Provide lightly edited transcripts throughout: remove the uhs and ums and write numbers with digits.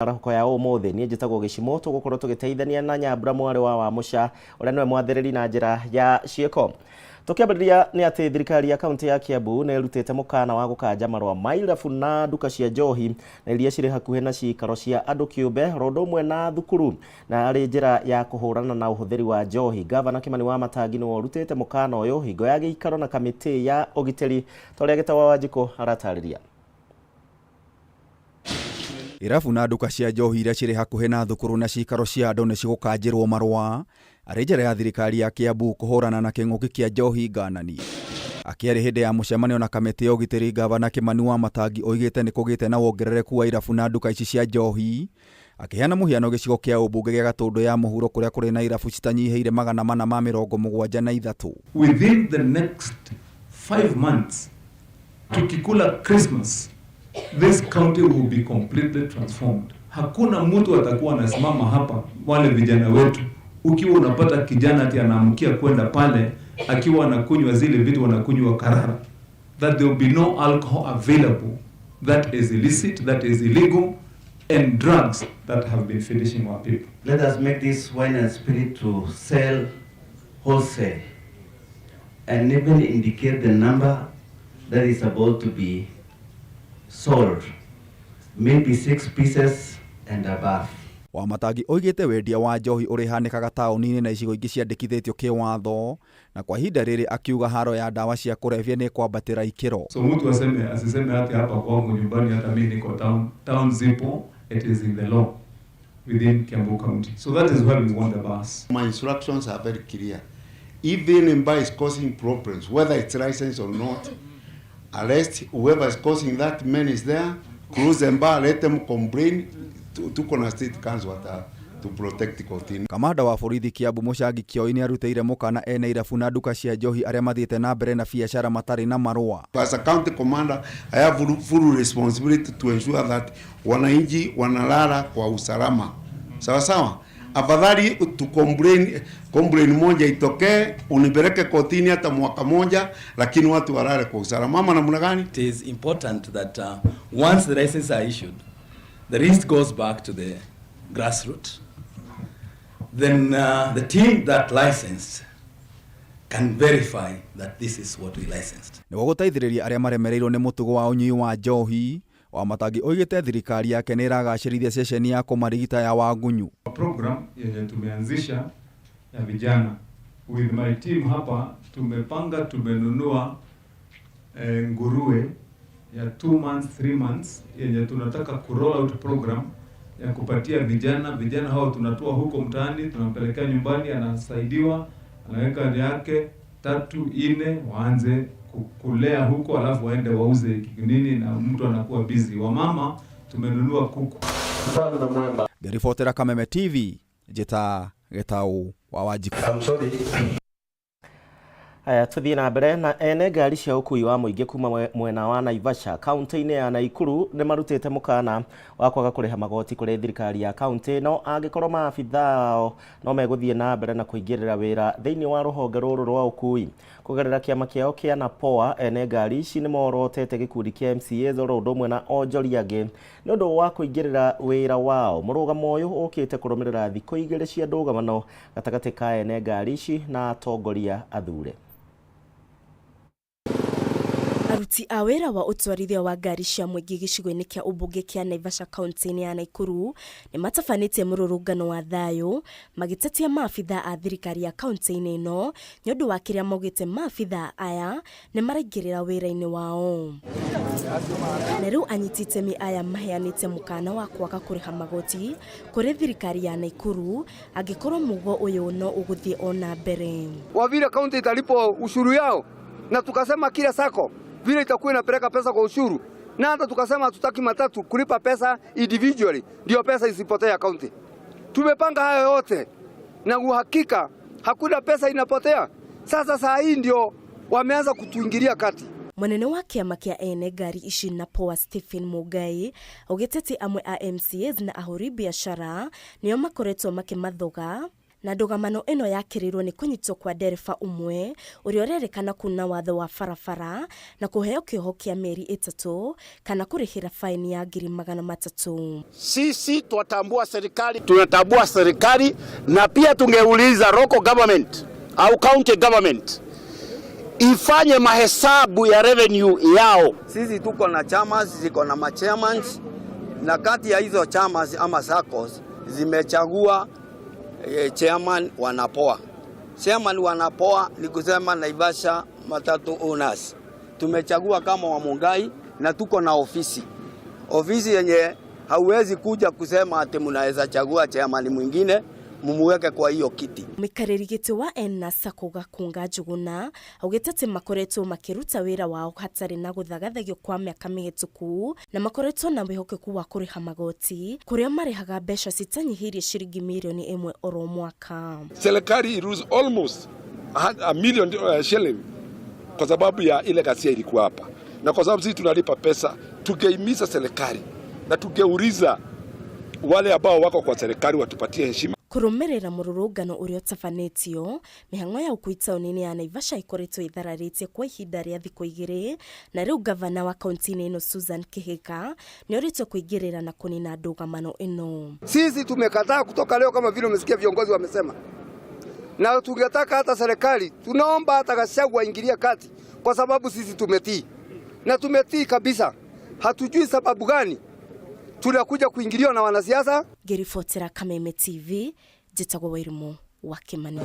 Arahũko ya ũmũthĩ niĩ njĩtagwo Gĩcimo. Tũgũkorwo tũgĩteithania na Nyambura mwarĩ wa Wamũca ũrĩa nĩwe mwathĩrĩri na njĩra ya ciĩko. Tũkĩambĩrĩria nĩ atĩ thirikari ya kaunti ya Kiambu nĩ ĩrutĩte mũkana wa gũkanja marũa ma irabu na nduka cia njohi na iria cirĩ hakuhĩ na ciikaro cia andũ kĩũmbe ro ũndũ ũmwe na thukuru na arĩ njĩra ya kũhũrana na ũhũthĩri wa njohi. Gavana Kimani wa Matangi nĩwe ũrutĩte mũkana ũyũ hingo ya gĩikaro na kamĩtĩ ya ũgitĩri ta ũrĩa Gĩtawa Wanjikũ aratarĩria. Irabu na nduka cia njohi iria cirĩ hakuhĩ na thukuru na ciikaro cia andũ nĩ cigũkanjĩrwo marũa arĩ njĩra ya thirikari ya Kiambu kũhũrana na kĩng'ũki kĩa njohi ngananie. Akĩaria hĩndĩ ya mũcemanio na kamĩtĩ ya ũgitĩri, Gavana Kimani wa Matangi oigĩte nĩ kũgĩte na wongerereku wa irabu na nduka ici cia njohi, akĩheana mũhiano gĩcigo kĩa ũmbunge gĩa Gatũndũ ya mũhuro kũrĩa kũrĩ na irabu citanyihĩire 473. Within the next 5 months, tukikula Christmas, this county will be completely transformed. Hakuna mtu atakuwa anasimama hapa, wale vijana wetu, ukiwa unapata kijana ati anaamkia kwenda pale akiwa anakunywa zile vitu wanakunywa karara, that there will be no alcohol available that is illicit, that is illegal, and drugs that have been finishing our people. Let us make this wine and spirit to sell wholesale and even indicate the number that is about to be sold, maybe six pieces and above. Wamatangi oigĩte wendia wa njohi ũrĩhanĩkaga taũni-inĩ na icigo ingĩ ciandĩkithĩtio kĩwatho, na kwa ihinda rĩrĩ akiuga haro ya ndawa cia kũrebia nĩ kwambatĩra ikĩro. So mtu asiseme ati hapa kwangu nyumbani hata mimi niko town. Town zipo, it is in the law within Kiambu County. So that is why we want the bus. My instructions are very clear. If any bar is causing problems, whether it's licensed or not, arrest whoever is causing that menace there, close the bar, let them complain. Tuko na state council ata to protect kotini. Kamanda wa borithi Kiambu Mũcangi Kĩoi nĩ arutĩire mũkana ene irabu na nduka cia njohi arĩa mathiĩte na mbere na biacara matarĩ na marũa. As a county commander, I have full responsibility to ensure that wananchi wanalala kwa usalama. Sawa sawa. Afadhali tu complain moja itokee unipeleke kotini hata mwaka moja, lakini watu walale kwa usalama. Mama namna gani? It is important that once the licenses are issued, the list goes back to the grassroots. Then the team that licensed can verify that this is what we licensed. Nĩguo gũteithĩrĩria arĩa maremereirwo nĩ mũtugo wa ũnyui wa njohi, Wamatangi oigĩte thirikari yake nĩ ĩragacĩrithia ceceni ya kũmarigita ya Wagunyu. Program yenye tumeanzisha ya vijana with my team hapa, tumepanga, tumenunua nguruwe ya 2 months, 3 months yenye tunataka ku roll out program ya kupatia vijana. Vijana hao tunatoa huko mtaani, tunampelekea nyumbani, anasaidiwa, anaweka yake tatu nne, waanze kulea huko, alafu waende wauze nini, na mtu anakuwa busy. Wamama tumenunua kuku. Ngĩribotera Kameme TV, njĩta Gĩtaũ wa Wanjikũ. Haya, tuthiĩ na mbere na ene ngari cia ũkui wa mũingĩ kuma mwena wa Naivasha kaunti-inĩ ya Naikuru nĩ marutĩte mũkana wa kwaga kũrĩha magoti kũrĩ thirikari ya kaunti, no angĩkorwo maabitha ao no megũthiĩ na mbere na kũingĩrĩra wĩra thĩinĩ wa rũhonge rũrũ rwa ũkui kũgerera kĩama kĩao kĩa NAPOA. Ene ngari ici nĩ morotete gĩkundi kĩa MCAs oro ũndũ ũmwe na onjoria angĩ nĩ ũndũ wa kũingĩrĩra wĩra wao. Mũrũgamo ũyũ ũkĩte kũrũmĩrĩra thikũ 2 cia ndũgamano gatagatĩ ka ene ngari ici na atongoria athure. Aruti a wĩra wa ũtwarithia wa ngari cia mũingĩ gĩcigo-inĩ kĩa ũmbunge kĩa Naivasha kaunti-inĩ ya Naikuru nĩ matabanĩtie mũrũrũngano wa thayũ magĩtetia maabitha a thirikari ya kaunti-inĩ ĩno nĩ ũndũ wa kĩrĩa maugĩte maabitha aya nĩ maraingĩrĩra wĩra-inĩ wao. Na rĩu anyiti itemi aya maheanĩte mũkana wa kwaga kũrĩha magoti kũrĩ thirikari ya Naikuru angĩkorwo mugo ũyũ no ũgũthiĩ o na mbere. Kwa vile kaunti italipwa ushuru yao, na tukasema kila sacco vile itakuwa inapeleka pesa kwa ushuru, na hata tukasema hatutaki matatu kulipa pesa individually, ndio pesa isipotee ya kaunti. Tumepanga hayo yote na uhakika hakuna pesa inapotea. Sasa saa hii ndio wameanza kutuingilia kati. Mũnene wa kĩama kĩa ene ngari ici NAPOA Stephen Mugai augĩte atĩ amwe a MCAs na ahũri biacara nĩo makoretwo makĩmathoga Na ndũgamano ĩno yakĩrĩirwo nĩ kũnyitwo kwa ndereba ũmwe ũrĩa ũrerĩkana kuna watho wa barabara na kũheo kĩoho kĩa mĩeri ĩtatũ kana kũrĩhĩra faini ya 300,000. Sisi twatambua serikali, tunatambua serikali na pia tungeuliza local government au county government ifanye mahesabu ya revenue yao. Sisi tuko na chama ziko na machairmans, na kati ya hizo chama ama SACCOS zimechagua chairman wanapoa. Chairman wanapoa ni kusema Naivasha Matatu Owners tumechagua kama Wamungai, na tuko na ofisi ofisi yenye hauwezi kuja kusema ati mnaweza chagua chairman mwingine mumuweke kwa hiyo kiti. Mũikarĩri gĩtĩ wa Enna Sacco Gakunga Njuguna augĩte atĩ makoretwo makĩruta wĩra wao hatarĩ na gũthagathagio kwa mĩaka mĩhĩtũku na makoretwo na wĩhokeku wa kũrĩha magoti kũrĩa marĩhaga mbeca citanyihĩirie ciringi 1 mirioni oro mwaka. Serikali lose almost 1 million shilling kwa sababu ya ile ghasia ilikuwa hapa, na kwa sababu sisi tunalipa pesa, tungeimiza serikali na tungeuliza wale ambao wako kwa serikali watupatie heshima. Kũrũmĩrĩra mũrũrũngano ũrĩa ũtabanĩtio, mĩhang'o ya ũkui taũni-inĩ ya Naivasha ĩkoretwo ĩthararĩtie kwa ihinda rĩa thikũ 2, na rĩu gavana wa kaunti-inĩ ĩno Susan Kihika nĩorĩtio kũingĩrĩra na kũnina ndũgamano ĩno. Sisi tumekataa kutoka leo, kama vile umesikia viongozi wamesema, na tungetaka hata serikali, tunaomba hata Gachagua aingilie kati, kwa sababu sisi tumetii na tumetii kabisa. Hatujui sababu gani tunakuja kuingiliwa na wanasiasa. Ngĩribotera Kameme TV, njĩtagwo Wairimũ wa Kĩmani.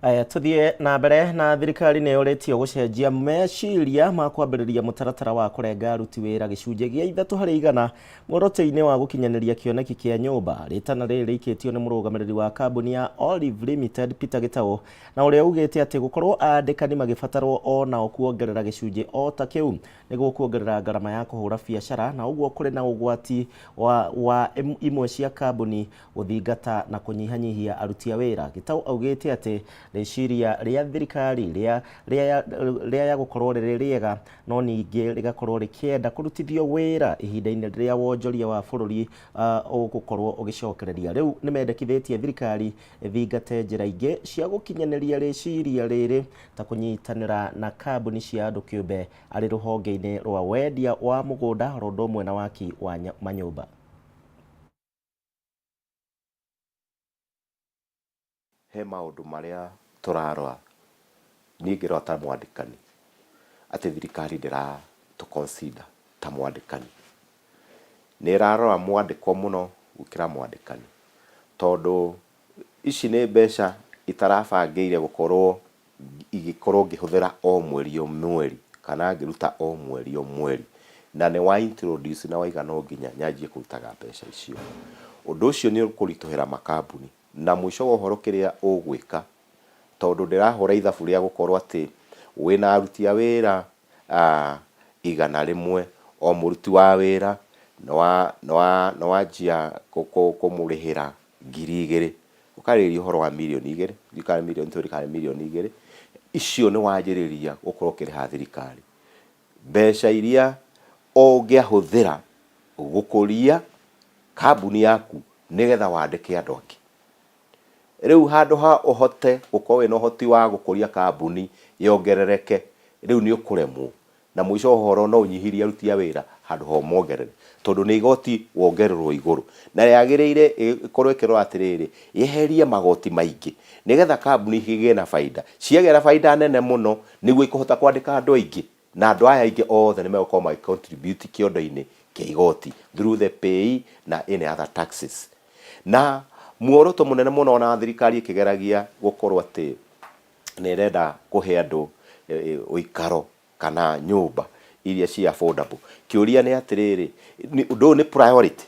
Aya, tuthie na mbere na thirikari nĩ yũrĩtio gũcenjia meciria ma kwambĩrĩria mũtaratara wa kũrenga aruti wĩra gĩcunjĩ gĩa 3% muoroto-inĩ wa gũkinyanĩria kĩoneki kĩa nyũmba. Rĩtana rĩrĩ rĩikĩtio nĩ mũrũgamĩrĩri wa kambuni ya Olive Limited Peter Gitau, na ũrĩa ugĩte atĩ gũkorwo andĩkani magĩbatarwo o nao kuongerera gĩcunjĩ o ta kĩu nĩguo kuongerera ngarama ya kũhũra biacara, na ũguo kũrĩ na ũgwati wa imwe cia kambuni gũthingata na kũnyihanyihia aruti a wĩra. Gitau augĩte atĩ rĩciria rĩa thirikari rĩa ya gũkorwo rĩrĩ rĩega, no ningĩ rĩgakorwo rĩkĩenda kũrutithio wĩra ihinda-inĩ rĩrĩa wonjoria wa bũrũri ũgũkorwo ũgĩcokereria. Rĩu nĩmendekithĩtie thirikari ĩthingate njĩra ingĩ cia gũkinyanĩria rĩciria rĩrĩ ta kũnyitanĩra na kambuni cia andũ kĩũmbe arĩ rũhonge-inĩ rwa wendia wa mũgũnda oro ũndũ ũmwe na waki wa manyũmba. He maũndũ marĩa tũrarora, niĩ ngĩrora ta mwandĩkani, atĩ thirikari ndĩra tũ consider ta mwandĩkani, nĩ ĩrarora mwandĩkwo mũno gũkĩra mwandĩkani, tondũ ici nĩ mbeca itarabangĩire gũkorwo igĩkorwo ngĩhũthĩra o mweri o mweri kana ngĩruta o mweri o mweri, na nĩ wa introduce na waiga no nginya nyanjie kũrutaga mbeca icio. Ũndũ ũcio nĩ ũkũritũhĩra makambuni, na mũico wa ũhoro kĩrĩa ũgwĩka, tondũ ndĩrahũra ithabu rĩa gũkorwo atĩ wĩna aruti a wĩra 100, o mũruti wa wĩra nĩ wanjia kũmũrĩhĩra 2,000, ũkarĩrĩria ũhoro wa 2 mirioni, ndiũĩ kana mirioni 2 kana 2 mirioni, icio nĩ wanjĩrĩria gũkorwo ũkĩrĩha thirikari mbeca iria ũngĩahũthĩra gũkũria kambuni yaku nĩgetha wandĩke andũ angĩ. Rĩu handũ ha ũhote gũkorwo wĩna ũhoti wa gũkũria kambuni yongerereke, rĩu nĩ ũkũremwo, na mũico wa ũhoro no ũnyihirie aruti a wĩra handũ ha ũmongerere, tondũ nĩ igoti wongererwo igũrũ, na yagĩrĩire ĩkorwo ĩkĩrora atĩrĩrĩ, yeherie magoti maingĩ nĩgetha kambuni igĩe na baida. Ciagĩa na baida nene mũno, nĩguo ikũhota kwandĩka andũ aingĩ, na andũ aya aingĩ othe nĩ megũkorwo magĩ contribute kĩondo-inĩ kĩa igoti through the pay na any other taxes. Na muoroto mũnene mũno ona thirikari ĩkĩgeragia gũkorwo atĩ nĩ ĩrenda kũhe andũ ũikaro kana nyũmba iria ci affordable, kĩũria nĩ atĩrĩrĩ, ũndũ ũyũ nĩ priority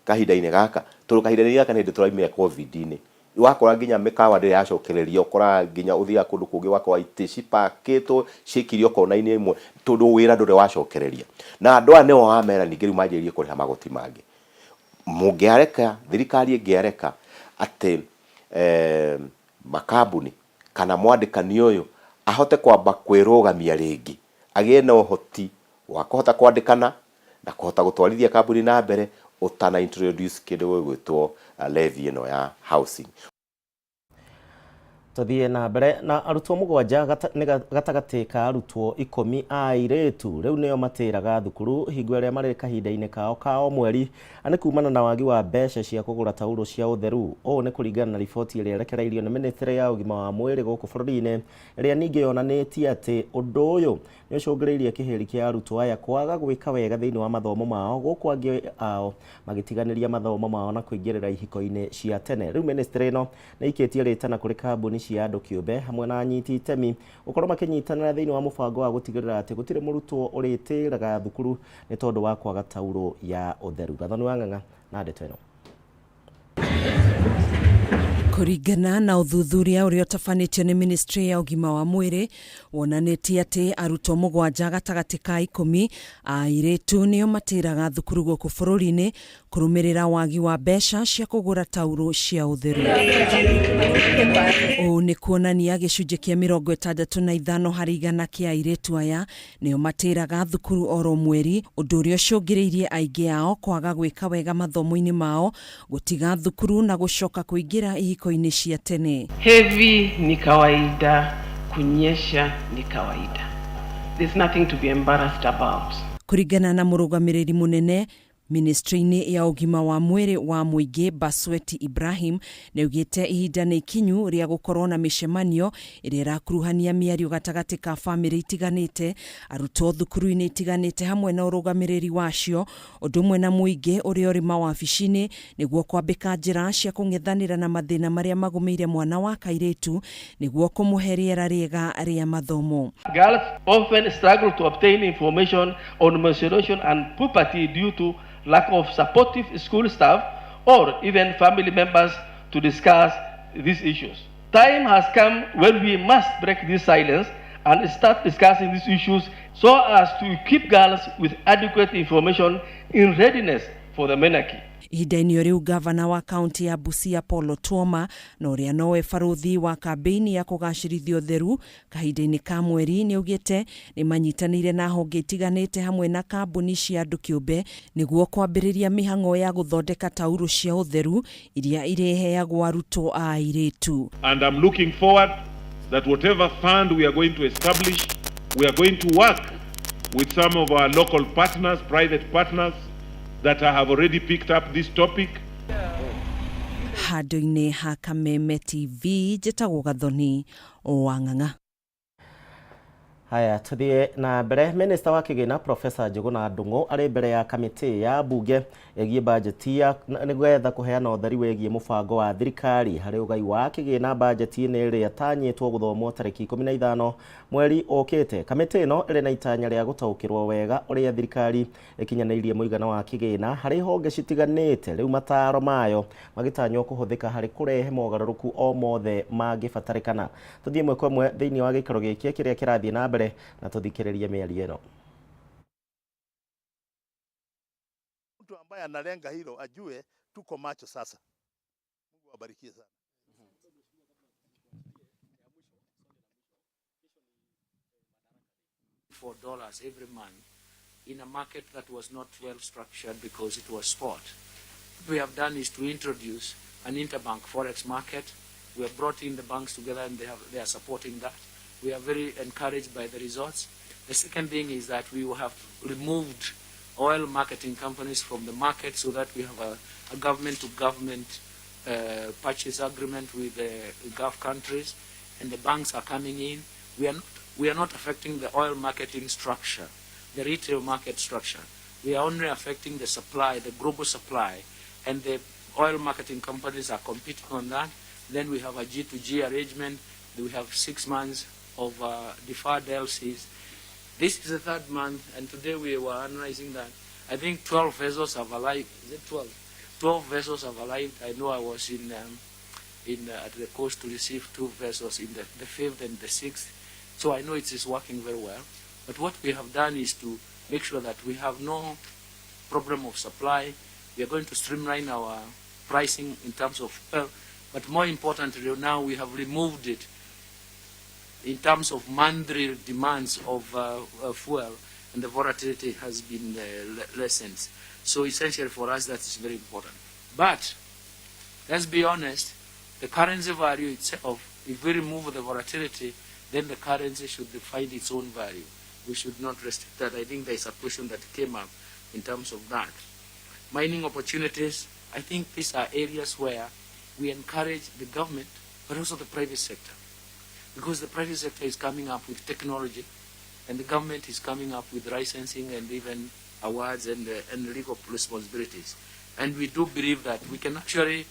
kahinda-inĩ gaka? Tondũ kahinda-inĩ gaka nĩ hĩndĩ tũraumire COVID-inĩ, wakora nginya mĩkawa ndĩrĩ yacokereria, ũkoraga nginya ũthiaga kũndũ kũngĩ ũgakora itĩ cipakĩtwo ciĩkirio kona-inĩ ĩmwe, tondũ wĩra ndũrĩ wacokereria. Na andũ aya nĩo wamera ningĩ rĩu manjĩrĩrie kũrĩha magoti mangĩ. Mũngĩareka, thirikari ĩngĩareka atĩ makambuni kana mwandĩkani ũyũ ahote kwamba kwĩrũgamia rĩngĩ, agĩe na ũhoti wa kũhota kwandĩkana na kũhota gũtwarithia kambuni na mbere. Ũtana introduce kĩndũ gĩgwĩtwo levy ĩno ya housing. Tuthiĩ na mbere na arutwo mũgwanja nĩ gatagatĩ ka arutwo 10 a airĩtu rĩu nĩo matĩraga thukuru hingo ĩrĩa marĩ kahinda-inĩ kao ka o mweri nĩ kumana na wagi wa mbeca cia kũgũra taurũ cia ũtheru. Ũũ nĩ kũringana na riboti ĩrĩa ĩrekereirio nĩ mĩnĩstrĩ ya ũgima wa mwĩrĩ gũkũ bũrũri-inĩ, ĩrĩa ningĩ yonanĩtie atĩ ũndũ ũyũ nĩ ũcũngĩrĩirie kĩhĩri kĩa arutwo aya kwaga gwĩka wega thĩinĩ wa mathomo mao, gũkũ angĩ ao magĩtiganĩria mathomo mao na kũingĩrĩra ihiko-inĩ cia tene. Rĩu mĩnĩstrĩ ĩno nĩ ĩikĩtie rĩtana kũrĩ kambuni cia andũ kĩũmbe hamwe na anyiti itemi gũkorwo makĩnyitanĩra thĩinĩ wa mũbango wa gũtigĩrĩra atĩ gũtirĩ mũrutwo ũrĩtĩraga thukuru nĩ tondũ wa kwaga taurũ ya ũtheru. Gathoni wa Ng'ang'a na ndeto ĩno. Kũringana na ũthuthuria ũrĩa ũtabanĩtio nĩ ministry ya ũgima wa mwĩrĩ, wonanĩtie atĩ arutwo 7 gatagatĩ ka 10 a airĩtu nĩo matĩraga thukuru gũkũ bũrũri-inĩ kũrũmĩrĩra wagi wa mbeca cia kũgũra taurũ cia ũtheru. Ũũ nĩ kuonania gĩcunjĩ kĩa 65 harĩ igana kĩa airĩtu aya nĩo matĩraga thukuru oro mweri, ũndũ ũrĩa ũcũngĩrĩirie aingĩ ao kwaga gwĩka wega mathomo-inĩ mao, gũtiga thukuru na gũcoka kũingĩra ihiko-inĩ cia tene. Heavy ni kawaida, kunyesha ni kawaida. There's nothing to be embarrassed about. Kũringana na mũrũgamĩrĩri mũnene ministry-inĩ ya ũgima wa mwĩrĩ wa mũingĩ Basweti Ibrahim, nĩaugĩte ihinda nĩ ikinyu rĩa gũkorwo na mĩcemanio ĩrĩa ĩrakuruhania mĩario gatagatĩ ka bamĩrĩ itiganĩte, arutwo thukuru-inĩ itiganĩte hamwe na ũrũgamĩrĩri wacio, ũndũ ũmwe na mũingĩ ũrĩa ũrĩ mawabici-inĩ, nĩguo kwambĩka njĩra cia kũng'ethanĩra na mathĩna marĩa magũmĩire mwana wa kairĩtu nĩguo kũmũhe rĩera rĩega rĩa mathomo. Girls often struggle to obtain information on menstruation and puberty due to lack of supportive school staff or even family members to discuss these issues. Time has come when we must break this silence and start discussing these issues so as to equip girls with adequate information in readiness for the menarche. Ihinda-inĩ o rĩu gavana wa kaunti ya Busia Paul Otuoma na ũrĩa nowe barũthi wa kambĩini ya kũgacĩrithia ũtheru kahinda-inĩ ka mweri nĩaugĩte nĩ manyitanĩire na honge itiganĩte hamwe na kambuni cia andũ kĩũmbe nĩguo kwambĩrĩria mĩhang'o ya gũthondeka taurũ cia ũtheru iria irĩheagwo arutwo a airĩtu. And I'm looking forward that whatever fund we are going to establish, we are going to work with some of our local partners, private partners that have already picked up this topic. Handũ-inĩ ha Kameme TV, njĩtagwo Gathoni wa Ng'ang'a. Haya, tuthiĩ na mbere. Minister wa kĩgĩna Professor Njuguna Ndung'u arĩ mbere ya kamĩtĩ ya mbunge ĩgiĩ bajeti ya nĩgetha kũheana ũtheri wĩgiĩ mũbango wa thirikari harĩ ũgai wa kĩgĩna bajeti-inĩ ĩrĩa ĩtanyĩtwo gũthomwo tarĩki 15 mweri ũkĩte. Kamĩtĩ ĩno ĩrĩ na itanya rĩa gũtaũkĩrwo wega ũrĩa thirikari ĩkinyanĩirie mũigana wa kĩgĩna harĩ honge citiganĩte, rĩu mataro mayo magĩtanywo kũhũthĩka harĩ kũrehe mogarũrũku o mothe mangĩbatarĩkana. Tũthiĩ ĩmwe kwa ĩmwe thĩinĩ wa gĩikaro gĩkĩ kĩrĩa kĩrathiĩ na mbere na tũthikĩrĩrie mĩario ĩno. Mtu ambaye analenga hilo ajue tuko macho sasa. Mungu awabarikie sana. $4 every month in a market that was not well structured because it was spot. What we have done is to introduce an interbank forex market. We have brought in the banks together and they are supporting that. We are very encouraged by the results. The second thing is that we have removed oil marketing companies from the market so that we have a government-to-government purchase agreement with the Gulf countries, and the banks are coming in. We are not affecting the oil marketing structure, the retail market structure. We are only affecting the supply, the global supply, and the oil marketing companies are competing on that. Then we have a G2G arrangement. We have 6 months of deferred LCs. This is the third month, and today we were analyzing that. I think 12 vessels have arrived. Is it 12? 12 vessels have arrived. I know I was at the coast to receive 2 vessels in the 5th and the 6th. So I know it is working very well. But what we have done is to make sure that we have no problem of supply. We are going to streamline our pricing in terms of oil. But more importantly, now we have removed it in terms of monthly demands of fuel, and the volatility has been lessened. So essentially for us that is very important. But let's be honest, the currency value itself, if we remove the volatility, then the currency should find its own value. We should not restrict that. I think there is a question that came up in terms of that. Mining opportunities, I think these are areas where we encourage the government, but also the private sector. Because the private sector is coming up with technology, and the government is coming up with licensing and even awards and legal responsibilities. And we do believe that we can actually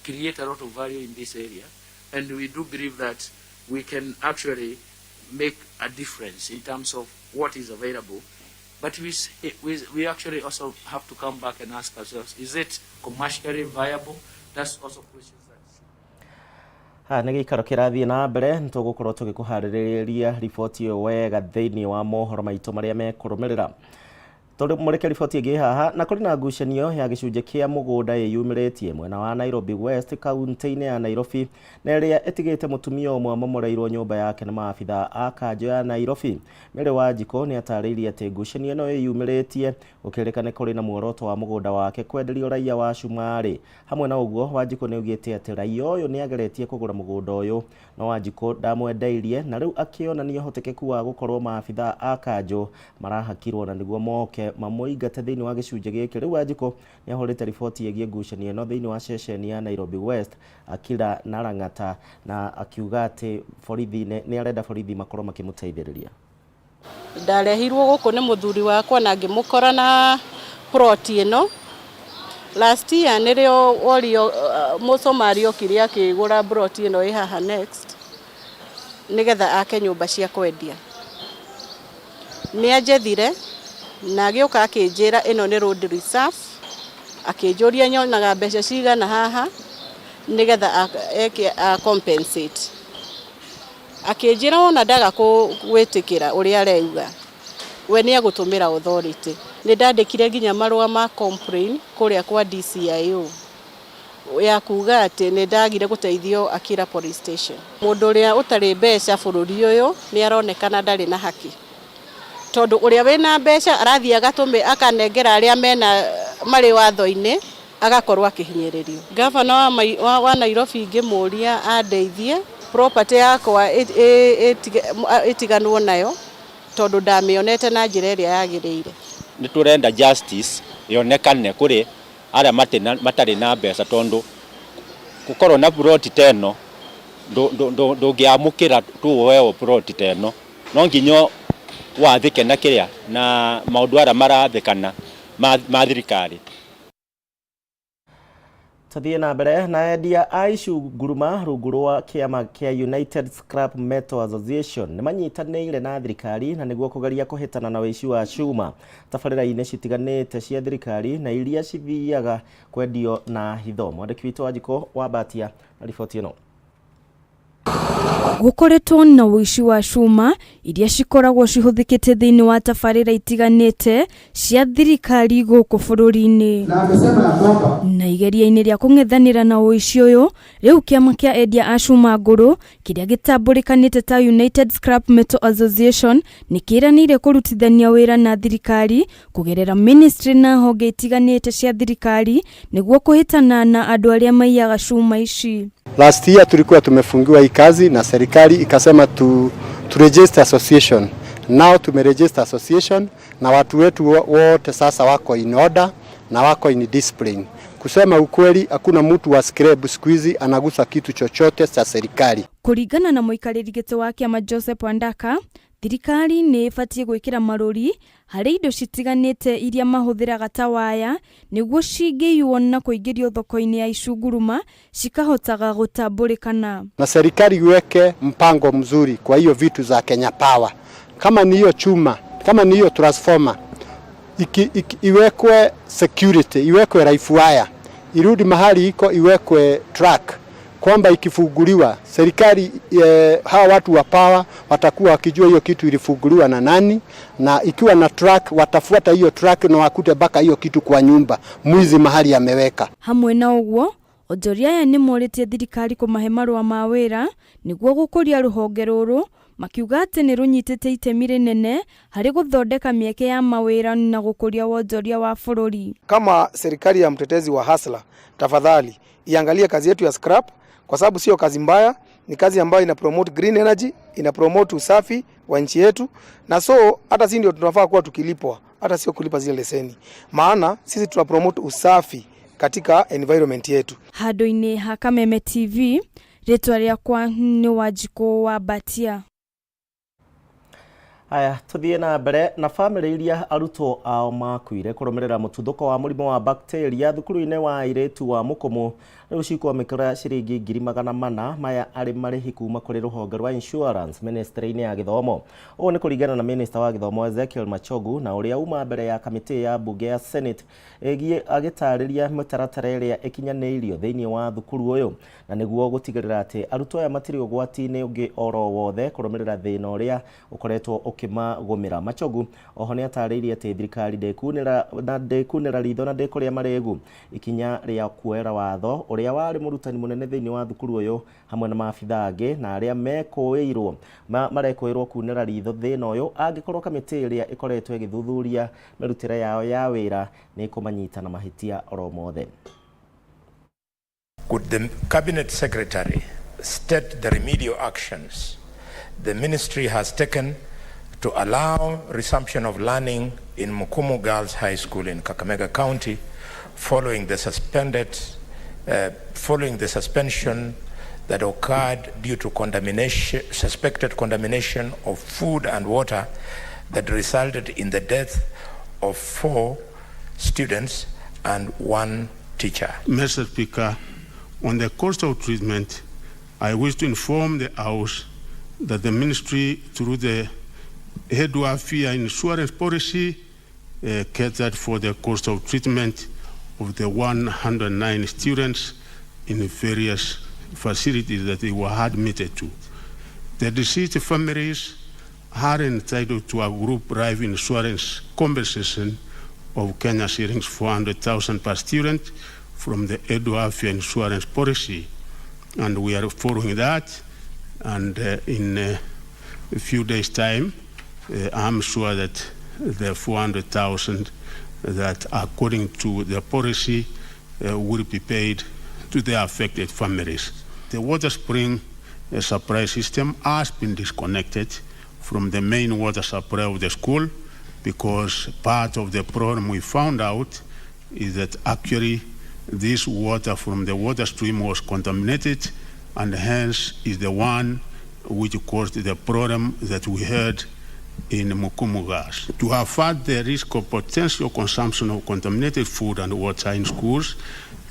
create a lot of value in this area, and we do believe that we can actually make a difference in terms of what is available. But we actually also have to come back and ask ourselves, is it commercially viable? That's also questions that Haha nĩ gĩikaro kĩrathiĩ na mbere nĩ tũgũkorwo tũgĩkũharĩrĩria riboti ĩyo wega thĩinĩ wa mohoro maitũ marĩa mekũrũmĩrĩra. Tũmũrĩke riboti ĩngĩ haha na kũrĩ na ngucanio ya gĩcunjĩ kĩa mũgũnda ĩyumĩrĩtie mwena wa Nairobi West kaunti-inĩ ya Nairobi na ĩrĩa ĩtigĩte mũtumia ũmwe amomoreirwo nyũmba yake nĩ maabitha a kanjũ ya Nairobi. Mary Wanjikũ nĩ atarĩirie atĩ ngucanio ĩno ĩyumĩrĩtie gũkĩrĩka nĩ kũrĩ na muoroto wa mũgũnda wake kwenderio raiya wa Cumarĩ. Hamwe na ũguo Wanjikũ nĩ augĩte atĩ raiya ũyũ nĩ ageretie kũgũra mũgũnda ũyũ no Wanjikũ ndamwendeirie na rĩu akĩonania ũhotekeku wa gũkorwo maabitha a kanjũ marahakirwo na nĩguo moke mamũingate thĩinĩ wa gĩcunjĩ gĩkĩ. Rĩu Wanjikũ nĩ ahũrĩte riboti ĩgiĩ ngucanio ĩno thĩinĩ wa ceceni ya Nairobi West Akira na Lang'ata na akiuga atĩ borithi nĩ arenda borithi makorwo makĩmũteithĩrĩria. Ndarehirwo gũkũ nĩ mũthuri wakwa na ngĩmũkora na plot ĩno. Last year nĩrĩo worio mũcomari okire akĩgũra plot ĩno ĩ haha next nĩgetha ake nyũmba cia kwendia. Nĩ anjethire na agĩũka akĩnjĩra ĩno nĩ road reserve, akĩnjũria nyonaga mbeca cigana haha nĩgetha eke a compensate. Akĩnjĩra wona ndaga gwĩtĩkĩra ũrĩa arauga we nĩ egũtũmĩra authority. Nĩ ndandĩkire nginya marũa ma complain kũrĩa kwa DCIO ya kuga atĩ nĩ ndagire gũteithio Akira police station. Mũndũ ũrĩa ũtarĩ mbeca bũrũri ũyũ nĩ aronekana ndarĩ na haki, tondũ ũrĩa wĩna mbeca arathiĩ agatũmĩ akanengera arĩa mena marĩ watho-inĩ agakorwo akĩhinyĩrĩrio. Gavana wa Nairobi ngĩmũria andeithie property yakwa ĩtiganwo nayo tondũ ndamĩonete na njĩra ĩrĩa yagĩrĩire. Nĩ tũrenda justice yonekane kũrĩ arĩa matarĩ na mbeca tondũ gũkorwo na plot ta ĩno ndũngĩamũkĩra tu ũheo plot ta ĩno, no nginya wathĩke na kĩrĩa na maũndũ arĩa marathĩkana ma thirikari. Tuthiĩ na mbere na endia a icunguruma rungu rwa kĩama kĩa United Scrap Metal Association nĩ manyitanĩire na thirikari na nĩguo kũgeria kũhĩtana na ũici wa cuma tabarĩra-inĩ citiganĩte cia thirikari na iria cithiaga kwendio na hitho. Mwandĩki witũ Wanjikũ wa Mbatia na riboti ĩno. Gũkoretwo na ũici wa cuma iria cikoragwo cihũthĩkĩte thĩinĩ wa tabarĩra itiganĩte cia thirikari gũkũ bũrũri-inĩ. Na igeria-inĩ rĩa kũng'ethanĩra na ũici ũyũ, rĩu kĩama kĩa endia a cuma ngũrũ kĩrĩa gĩtambũrĩkanĩte ta United Scrap Metal Association nĩ kĩranĩire kũrutithania wĩra na thirikari kũgerera ministry na honge itiganĩte cia thirikari nĩguo kũhĩtana na andũ arĩa maiyaga cuma ici. Last year tulikuwa tumefungiwa hii kazi na serikali ikasema tu register association. Now tumeregister association na watu wetu wote sasa wako in order na wako in discipline. Kusema ukweli hakuna mtu wa scrap siku hizi anagusa kitu chochote cha serikali. Kũringana na mũikarĩri gĩtĩ wa kĩama Joseph Wandaka, thirikari nĩ ĩbatiĩ gwĩkĩra marũri harĩ indo citiganĩte iria mahũthĩraga ta waya nĩguo cingĩiywo na kũingĩrio thoko-inĩ ya icunguruma cikahotaga gũtambũrĩkana. Na serikali iweke mpango mzuri kwa hiyo vitu za Kenya Power. Kama ni hiyo chuma, kama ni hiyo transformer, iwekwe security, iwekwe live wire, irudi mahali iko, iwekwe track kwamba ikifunguliwa serikali hawa watu wa power watakuwa wakijua hiyo kitu ilifunguliwa na nani, na ikiwa na track watafuata hiyo track na wakute baka hiyo kitu kwa nyumba mwizi mahali ameweka. Hamwe na ũguo onjoria aya nĩ morĩtie thirikari kũmahe marũa ma wĩra nĩguo gũkũria rũhonge rũrũ Makiuga atĩ nĩ rũnyitĩte itemi rĩnene harĩ gũthondeka mĩeke ya mawĩra na gũkũria wonjoria wa bũrũri. Kama serikali ya mtetezi wa hustler, tafadhali iangalie kazi yetu ya scrap, kwa sababu sio kazi mbaya, ni kazi ambayo ina promote green energy, ina promote usafi wa nchi yetu, na so hata sisi ndio tunafaa kuwa tukilipwa, hata sio kulipa zile leseni, maana sisi tuna promote usafi katika environment yetu. Handũ-inĩ ha Kameme TV, rĩtwa rĩakwa nĩ Wanjikũ wa Mbatia. Aya, tuthiĩ na mbere na bamĩrĩ iria arutwo ao makuire kũrũmĩrĩra mũtuthũko wa mũrimũ wa bacteria thukuru-inĩ wa airĩtu wa Mũkũmũ rĩu cikwamũkĩra ciringi 400,000 maya arĩ marĩhi kuma kũrĩ rũhonge rwa insurance ministry-inĩ ya gĩthomo. Ũũ nĩ kũringana na minister wa gĩthomo Ezekiel Machogu na ũrĩa uma mbere ya kamĩtĩ ya mbunge ya Senate ĩgiĩ agĩtarĩria mĩtaratara ĩrĩa ĩkinyanĩirio thĩinĩ wa thukuru ũyũ na nĩguo gũtigĩrĩra atĩ arutwo aya matirĩ ũgwati-inĩ ũngĩ oro wothe kũrũmĩrĩra thĩna ũrĩa ũkoretwo ũkĩmagũmĩra. Machogu oho nĩ atarĩirie atĩ thirikari ndĩkunĩra ritho na ndĩkũrĩa marĩgu ikinya rĩa kuoera watho ũrĩa warĩ mũrutani mũnene thĩinĩ wa thukuru ũyũ hamwe na maabitha angĩ na arĩa mekũĩirwo marekũĩrwo kunĩra ritho thĩna ũyũ angĩkorwo kamĩtĩ ĩrĩa ĩkoretwo ĩgĩthuthuria mĩrutĩre yao ya wĩra nĩ ĩkũmanyita na mahĩtia oro mothe. Could the Cabinet Secretary state the remedial actions the ministry has taken to allow resumption of learning in Mukumu Girls High School in Kakamega County following the suspension that occurred due to suspected contamination of food and water that resulted in the death of 4 students and 1 teacher? Mr. Speaker, on the cost of treatment, I wish to inform the House that the ministry, through the Head Insurance policy, catered for the cost of treatment of the 109 students in various facilities that they were admitted to. The deceased families are entitled to a group life insurance compensation of Kenya shillings 400,000 per student from the Edu Insurance policy, and we are following that, and in a few days' time, I'm sure that the 400,000 that according to the policy will be paid to the affected families. The water spring supply system has been disconnected from the main water supply of the school because part of the problem we found out is that actually this water from the water stream was contaminated, and hence is the one which caused the problem that we had in Mukumu Gas. To avert the risk of potential consumption of contaminated food and water in schools,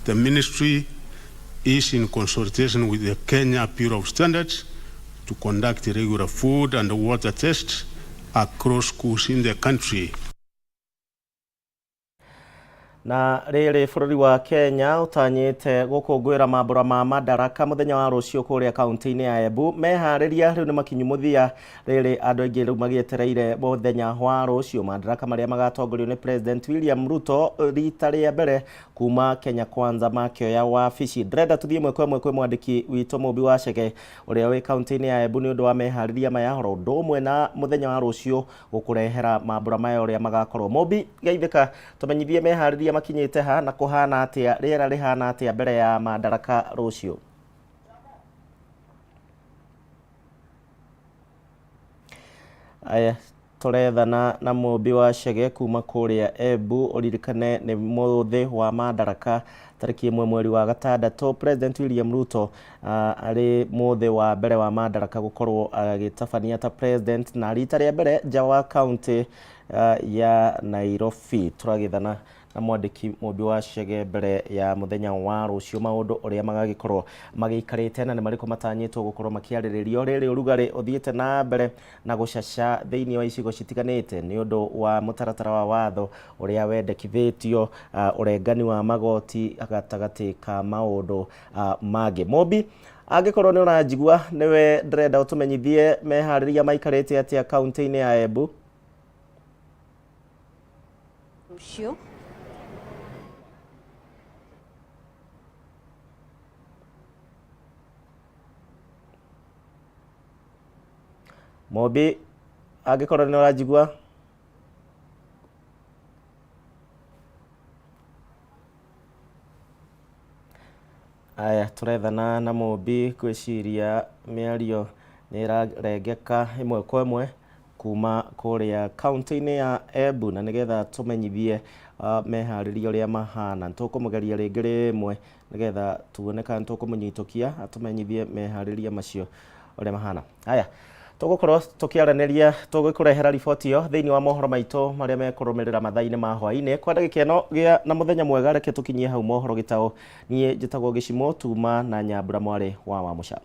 the ministry is in consultation with the Kenya Bureau of Standards to conduct regular food and water tests across schools in the country. Na rĩrĩ bũrũri wa Kenya ũtanyĩte gũkũngũĩra mambũra ma Madaraka mũthenya wa rũciũ kũrĩa kaunti-inĩ ya Embu. Meharĩria rĩu nĩ makinyu mũthia, rĩrĩ andũ aingĩ rĩu magĩetereire mũthenya wa rũciũ Madaraka marĩa magatongorio nĩ President William Ruto rita rĩa mbere kuma Kenya Kwanza makĩoya wabici. Ndĩrenda tũthiĩ ĩmwe kwa ĩmwe kwĩ mwandĩki witũ Mũmbi wa Chege ũrĩa wĩ kaunti-inĩ ya Embu nĩ ũndũ wa meharĩria maya oro ũndũ ũmwe na mũthenya wa rũciũ gũkũrehera mambũra maya ũrĩa magakorwo. Mũmbi, geithĩka, tũmenyithie meharĩria makinyĩte ha na kũhana atĩa, rĩera rĩhana atĩa mbere ya Madaraka rũciũ? Aya, tũrethana na Mũmbi wa Chege kuma kũrĩa Embu. Ũririkane nĩ mũthĩ wa Madaraka tarĩki 1 mweri wa 6 President William Ruto arĩ mũthĩ wa mbere wa Madaraka gũkorwo agĩtabania ta president na rita rĩa mbere nja wa kaunti ya Nairobi. Tũragĩthana na mwandĩki Mũmbi wa Chege mbere ya mũthenya wa rũciũ maũndũ ũrĩa magagĩkorwo magĩikarĩte na nĩ marĩkũ matanyĩtwo gũkorwo makĩarĩrĩrio. Rĩrĩ ũrugarĩ ũthiĩte na mbere na gũcaca thĩinĩ wa icigo citiganĩte nĩ ũndũ wa mũtaratara wa watho ũrĩa wendekithĩtio ũrengani wa magoti gatagatĩ ka maũndũ mangĩ. Mũmbi, angĩkorwo nĩ ũranjigua, nĩwe ndĩrenda ũtũmenyithie meharĩria maikarĩte atĩa kaunti-inĩ ya Embu. Rũciũ Mumbi angĩkorwo nĩ ũranjigua. Aya tũrethana na Mumbi, ngwĩciria mĩario nĩ ĩrarengeka ĩmwe kwa ĩmwe kuma kũrĩa kaunti-inĩ ya Embu, na nĩgetha tũmenyithie meharĩria ũrĩa mahana, nĩtũkũmũgeria rĩngĩ rĩmwe nĩgetha tuone kana nĩtũkũmũnyitũkia atũmenyithie meharĩria macio ũrĩa mahana. Haya, tũgũkorwo tũkĩaranĩria, tũgĩkũrehera riboti ĩyo thĩinĩ wa mohoro maitũ marĩa mekũrũmĩrĩra mathaa-inĩ ma hwaĩ-inĩ. Kwa ndagĩka ĩno gĩa na mũthenya mwega, reke tũkinyie hau mohoro gĩtaũ. Niĩ njĩtagwo Gĩcimo Tuma na Nyambura mwarĩ wa Wamũca.